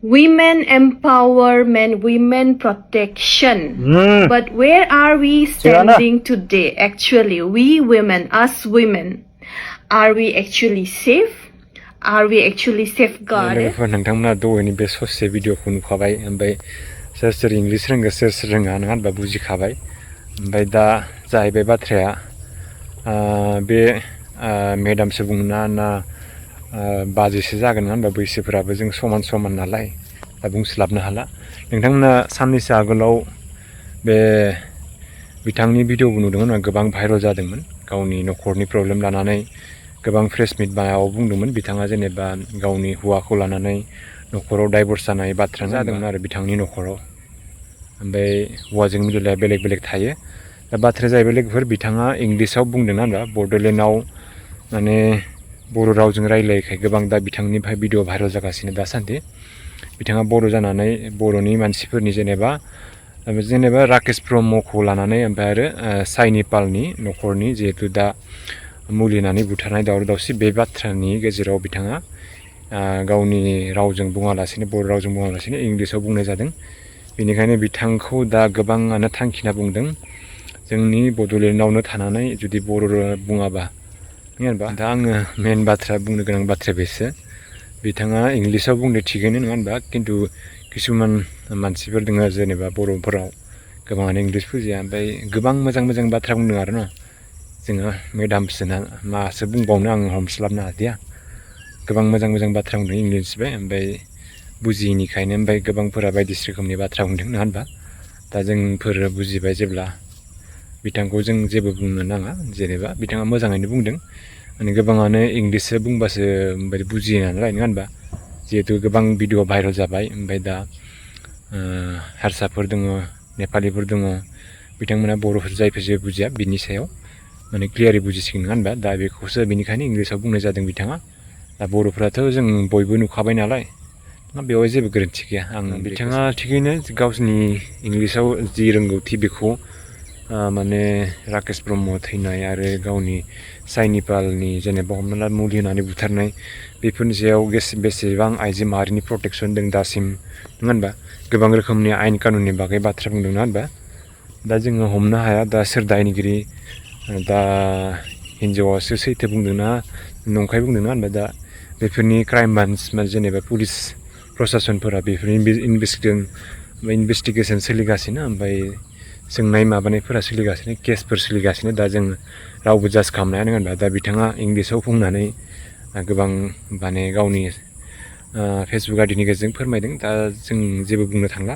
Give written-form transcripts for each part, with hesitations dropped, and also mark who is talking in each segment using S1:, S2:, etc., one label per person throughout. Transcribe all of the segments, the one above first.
S1: women empowerment, women protection. But where are we standing today? Actually, we women, us women, are we actually safe? Are we actually safeguarded?
S2: नोंथांमोना दहायनि बे ससे भिडिअखौ नुखाबाय ओमफ्राय सोर सोर English रोंगो सोर सोर रोङा नङा होनबा बुजिखाबाय ओमफ्राय दा जाहैबाय बाथ्राया बे मेडामसो बुंना ना बाजैसो जागोन नङा होनबा बैसोफोराबो जों समान समान नालाय दा बुंस्लाबनो हाला नोंथांमोना साननैसो आगोलाव बे बिथांनि भिडिअबो नुदोंमोन गोबां भाइरेल जादोंमोन गावनि न'खरनि प्रब्लेम लानानै गोबां प्रेस मिट मायाव बुंदोंमोन बिथाङा जेनेबा गावनि हौवाखौ लानानै न'खराव डाइभर्स जानाय बाथ्रा जादोंमोन आरो बिथांनि न'खराव ओमफ्राय हौवाजों मिलायनाया बेलेग बेलेग थायो दा बाथ्राया जाहैबाय लोगोफोर बिथाङा इंलिसाव बुंदों ना होनबा बड'लेण्डआव माने बर' रावजों रायलायखाय गोबां दा बिथांनिफ्राय भिडिअ भाइरेल जागासिनो दासान्दि बिथाङा बर' जानानै बर'नि मानसिफोरनि जेनेबा राकेश ब्रह्मखौ लानानै ओमफ्राय आरो साइनि पालनि न'खरनि जिहेतु दा मुलि होनानै बुथारनाय दावराव दावसि बे बाथ्रानि गेजेराव बिथाङा गावनि रावजों बुङालासिनो बर' रावजों बुङालासिनो इंलिसाव बुंनाय जादों बेनिखायनो बिथांखौ दा गोबाङानो थांखिना बुंदों जोंनि बड'लेण्डआवनो थानानै जुदि बर' बुङाबा नङा होनबा दा आङो मेन बाथ्रा बुंनो गोनां बाथ्राया बेसो बिथाङा इंलिसाव बुंनो थिगैनो नङा होनबा खिन्थु किसुमान मानसिफोर दङ जेनेबा बर'फोराव गोबाङानो इंलिस बुजिया ओमफ्राय गोबां मोजां मोजां बाथ्रा बुंदों आरो ना जोङो मेडामसोना मासो बुंबावनो आङो हमस्लाबनो हादिया गोबां मोजां मोजां बाथ्रा बुंदों इंलिसबो ओमफ्राय बुजियिनिखायनो ओमफ्राय गोबांफोरा बायदिसि रोखोमनि बाथ्रा बुंदों नङा होनबा दा जोंफोर बुजिबाय जेब्ला बिथांखौ जों जेबो बुंनो नाङा जेनेबा बिथाङा मोजाङैनो बुंदों माने गोबाङानो इंलिससो बुंबासो ओमफ्राय बुजियो नालाय नङा होनबा जिहेतु गोबां भिडिअ भाइरेल जाबाय ओमफ्राय दा हारसाफोर दङ नेपालिफोर दङ बिथांमोना बर'फोर जायफोर जेबो बुजिया बिनि सायाव माने क्लियारै बुजिसिगोन नङा होनबा दा बेखौसो बेनिखायनो इंलिसाव बुंनाय जादों बिथाङा दा बर'फ्राथ' जों बयबो नुखाबाय नालाय बेवहाय जेबो गोरोन्थि गैया आं बिथाङा थिगैनो गावसिनि इंलिसाव जि रोंगौथि बेखौ माने राकेश ब्रह्म थैनाय आरो गावनि साइनि पालनि जेनेबा हमना ला मुलि होनानै बुथारनाय बेफोरनि सायाव बेसेबां आइजो माहारिनि प्रटेक्सन दं दासिम नङा होनबा गोबां रोखोमनि आयेन कानुननि बागै बाथ्रा बुंदों नङा होनबा दा जोङो हमनो हाया दा सोर दायनिगिरि दा हिन्जावासो सैथो बुंदोंना नंखाय बुंदों नङा होनबा दा बेफोरनि क्राइम ब्रान्स जेनेबा पुलिस प्रसासनफोरा बेफोरनि इनभेस्टिगेसन सोलिगासिनो ओमफ्राय सोंनाय माबानायफोरा सोलिगासिनो केसफोर सोलिगासिनो दा जों रावबो जाज खालामनो हाया नङा होनबा दा बिथाङा इंलिसाव बुंनानै गोबां माने गावनि फेसबुक आइडिनि गेजेरजों फोरमायदों दा जों जेबो बुंनो थांला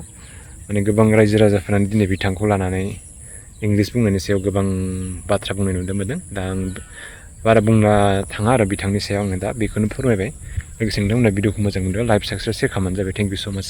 S2: माने गोबां रायजो राजाफोरानो दिनै बिथांखौ लानानै इंलिस बुंनायनि सायाव गोबां बाथ्रा बुंनाय नुनो मोनदों दा आं बारा बुंनो थाङा आरो बिथांनि सायाव आङो दा बेखौनो फोरमायबाय लोगोसे नोंथांमोना भिडिअखौ मोजां मोनदों लाइभ साबस्क्राइब शेयार खालामबानो जाबाय थेंक इउ स' माच